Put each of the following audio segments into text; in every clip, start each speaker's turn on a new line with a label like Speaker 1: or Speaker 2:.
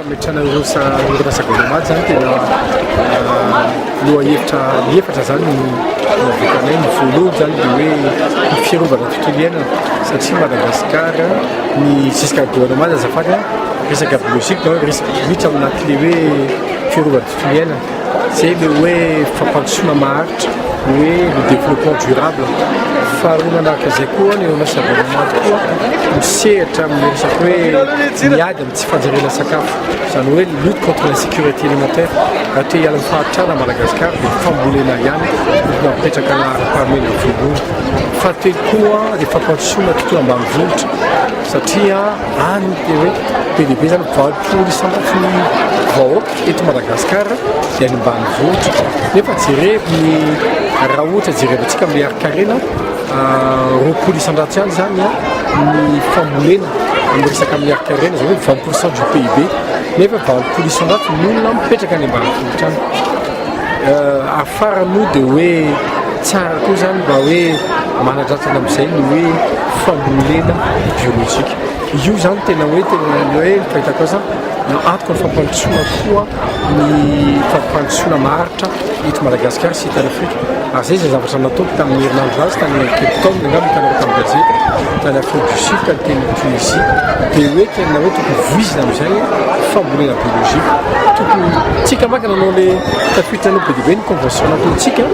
Speaker 1: Fametrahana ireo orinasa Guanomad izany tena lohahevitra efatra izany no navoakanay. Ny voalohany izany dia hoe ny fiarovana ny tontolo iainana satria Madagasikara ny jusqu'à Guanomad azafady a, resaka biologique donc resaka miditra ao anatin'ilay hoe fiarovana ny tontolo iainana. Izay ilay hoe fampandrosoana maharitra, ny hoe le développement durable. Faharoa manaraka izay koa ny orinasa Guanomad koa misehatra amin'ny resaka hoe miady amin'ny tsy fanjariana sakafo, izany hoe lutte contre l'insécurité alimentaire. Raha te hiala amin'ny fahantrana Madagasikara dia fambolena ihany no napetraka laharam-pahamehana voalohany. Fahatelo koa dia fampandrosoana tontolo ambanivohitra satria any dia hoe be dia be izany 80% ny vahoaka eto Madagasikara dia any ambanivohitra. Nefa jereo ny raha ohatra jerevantsika amin'ny harin-karena 20% ihany izany ny fambolena amin'ny resaka amin'ny harin-karena, izany hoe 20% du PIB, nefa 80% ny olona mipetraka any ambanivohitra any. Ary farany moa dia hoe tsara koa izany mba hoe manadratrana amin'izay ny hoe fambolena biolojika. Io izany tena hoe tena hoe ny fahitako azy antoka ny fampandrosoana koa ny fampandrosoana maharitra eto Madagasikara sy eto Afrika. Ary izay izay zavatra nataoko tamin'ny herinandro lasa tany Cape Town, angamba hitanareo tamin'ny gazety, tany Afrique du Sud, tany teny Tunisie. Dia hoe tena hoe tokony voizina amin'izay fambolena biologique. Tokony tsika manko nanao le tafiditra anao be dia be ny convention nataontsika,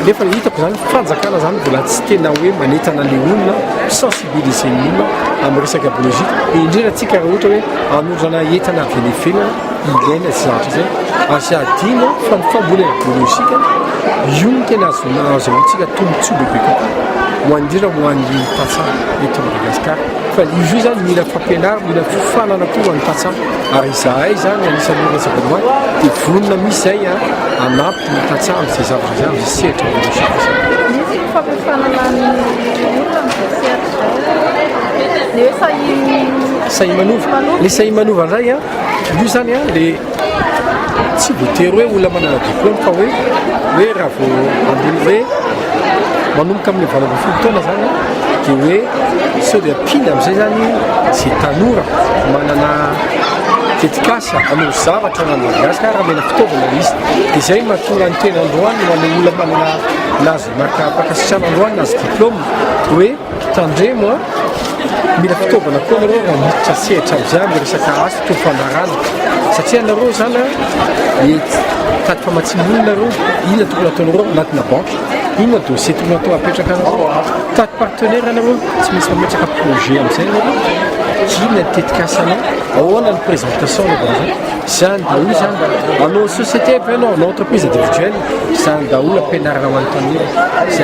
Speaker 1: nefa hitako izany fanjakana izany mbola tsy tena hoe manentana ny olona, sensibiliser ny olona amin'ny resaka biologique, indrindra tsika raha ohatra hoe hanondrana entana avy any ivelany, ilaina izay zavatra izay. Aza adino fa ny fambolena biolojika io no tena ahazoantsika tombontsoa bebe kokoa, ho an'ny indrindra ho an'ny tantsaha eto Madagasikara. Fa izy io izany mila fampianarana, mila fiofanana koa ho an'ny tantsaha. Ary izahay izany anisan'ny orinasa voalohany dia vonona mihitsy izay hanampy ny tantsaha amin'izay zavatra izay, amin'izay sehatra biolojika izay.
Speaker 2: Misy ny fampiofanana ny olona amin'izay sehatra izay. Ny hoe sahy
Speaker 1: Sahy manova. Ilay sahy manova indray an, io izany an, ilay tsy voatery hoe olona manana diplôme fa hoe hoe raha vao ambony hoe manomboka amin'ny 18 taona izany an, dia hoe sao dia ampiana amin'izay izany izay tanora manana tetikasa hanao zavatra any Madagasikara omena fitaovana izy. Dia izay no mahatonga ny tena androany ho an'ny olona manana nahazo mari-pankasitrahana androany nahazo diplôme hoe Tandremo a! Mila fitaovana koa nareo raha miditra sehatra amin'izay amin'ny resaka asa toy ny fandaharana satria nareo zany a mitady famatsiam-bola nareo, inona tokony ataonareo anatina banky, inona dossier tokony atao apetraka anareo, mitady partenaire nareo, tsy maintsy mametraka projet amin'izay nareo, inona ny tetikasanao, ahoana ny présentation anaovana izany, izany daholo izany, hanao société ve ianao, hanao entreprise individuelle, izany daholo ampianarina ho an'ny tanora,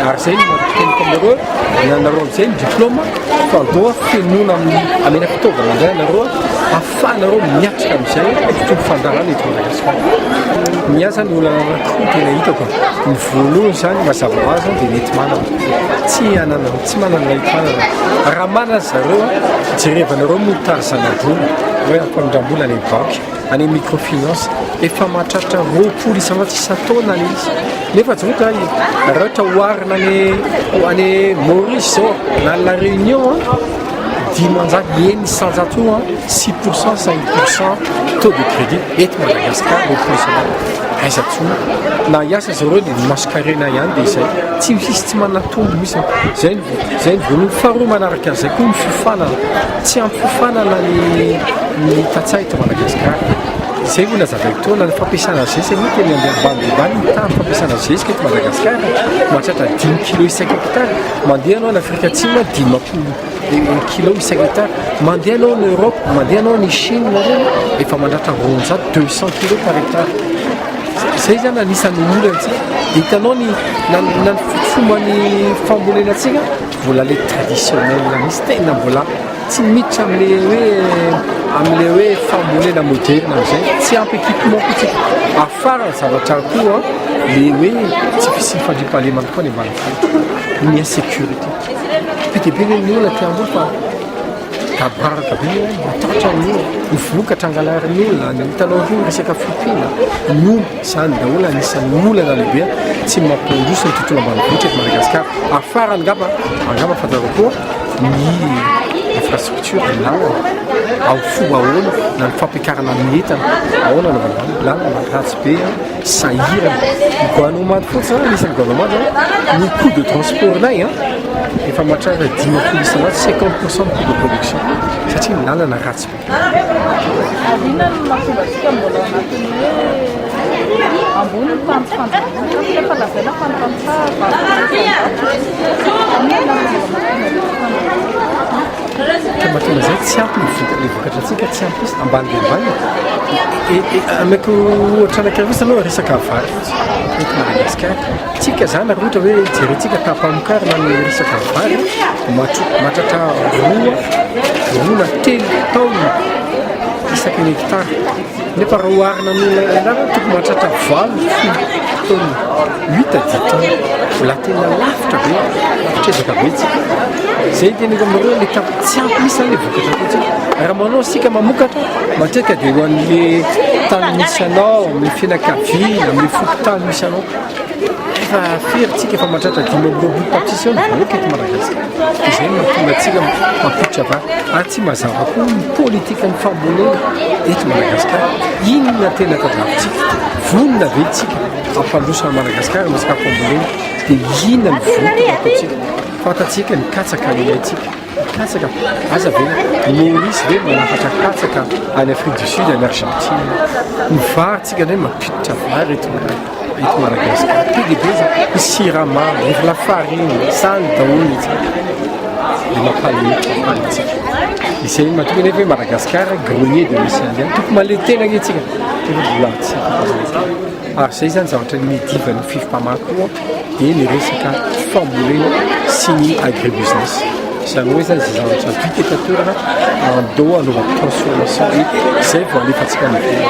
Speaker 1: ary izay no mampiteniko aminareo. Anareo amin'izay ny diplôme fa andao fenoina amin'ny amena fitaovana indray anareo ahafahanareo miatrika amin'izay tontolo fandaharana eto Madagasikara. Ny ahy zany olana anankiroa tena hitako ny voalohany zany mazava ho azy dia ny enti-manana tsy anana tsy manana enti-manana raha manana zareo jerevanareo moa ny tary zana-bola hoe ampamindram-bola any banky any microfinance efa mahatratra 20% isan-taona ilay izy Nefa tsy ohatra raha ohatra oharina any any Maurice zao na La Réunion 506 eo 6% 5% taux de crédit eto Madagascar 20% aiza tsony na hiasa zareo dia ny masonkarena ihany dia izay tsy misy tsy manana tombo mihitsy zay ny zay ny voalohany faharoa manaraka an'izay koa ny fiofanana tsy ampy fiofanana ny ny tantsaha eto Madagasikara Izay no nazavaiko teo, na ny fampiasana zezika anie tena andeha ambany dia ambany ny tahan'ny fampiasana zezika eto Madagasikara, mahatratra dimy kilo isan-kekitara, mandeha ianao any Afrika Atsimo 50 kilo isan-kekitara, mandeha ianao any Europe, mandeha ianao any Chine ireny efa mandratra 200, 200 kilo par hectare. Izay zany anisan'ny olantsika, dia hitanao ny na na ny fomban'ny fambolena antsika mbola le traditionnel mihitsy, tena mbola Tsy miditra amin'ilay hoe amin'ilay hoe fambolena moderina amin'izay, tsy ampy équipement koa tsika. Ary farany zavatra koa le hoe tsy fisian'ny fandriampahalemana koa any ambanivohitra, ny insécurité. Be dia be ny olona te hamboly fa gaboraraka be ny olona, matahotra ny olona, ny vokatra angalarin'ny olona, ny hitanao io resaka fiompiana, ny omby, izany daholo anisan'ny olana lehibe tsy mampandroso ny tontolo ambanivohitra eto Madagasikara. Ary farany angamba, angamba fantatrao koa, ny. Infrastructure, ny lalana, amin'ny fomba ahoana na ny fampiakarana ny entana, ahoana no anaovana izany, lalana ratsy be, sahirana. Ny Guanomad fotsiny zany, anisan'ny Guanomad zany, ny coût de transport-nay efa mahatratra 50%, 50% ny coût de production satria ny lalana ratsy be.
Speaker 2: Ary inona no mahatonga antsika mbola ao anatin'ny hoe ambony ny fanjifan-javatra nefa lazaina fa ny tantsaha 80%? Inona no mbola mahatonga ny
Speaker 1: Ka mahatonga izay tsy ampy ny vokatra, ilay vokatra antsika tsy ampy mihitsy, ambany dia ambany e. Ameko ohatra anankiray fotsiny aloha resaka vary fotsiny eto Madagasikara. Tsika zany raha ohatra hoe jerentsika taham-pamokarana ny resaka vary, mahatratra roa, roa na telo taonina isaky ny hectare. Nefa raha oharina amin'ny olona tokony mahatratra valo, folo taonina, huit à dix tonnes. Mbola tena lavitra be, lavitra ezaka be tsika. Zay ny teneniko aminareo le tam tsy ampy mihitsy zany le vokatra ataontsika. Raha manao isika mamokatra, matetika dia ho an'le tany misy anao, amin'ny fianakaviana, amin'ny fokontany misy anao. Efa firy tsika efa mahatratra 25 tapitrisa eo ny vahoaka eto Madagasikara. Izay no mahatonga antsika mampiditra vary. Ary tsy mazava koa ny politikan'ny fambolena eto Madagasikara. Inona tena tadiavintsika? Vonona ve tsika hampandroso an'i Madagasikara amin'ny resaka fambolena? Dia inona ny vototra ataontsika? Fantatsika ny katsaka ilaintsika. Katsaka, asa ve Maurice ve manafatra katsaka any Afrique du Sud, any Argentine? Ny vary tsika indray mampiditra vary eto eto Madagasikara. Be dia be zany. Ny siramamy, ny lafarina, zany daholo ny tsika. Dia mampalahelo mampalahelo antsika. Izay no mahatonga nefa hoe Madagasikara grenier de l'océan Indien. Tokony mahaleo tena anie tsika. Nefa mbola tsy afaka mahaleo. Ary izay zany zavatra nidivan'ny Fifpama koa dia ny resaka fambolena sy ny agribusiness. Izany hoe zany izay zavatra vita eto an-toerana andao anaovana transformation izay vao alefantsika any ivelany.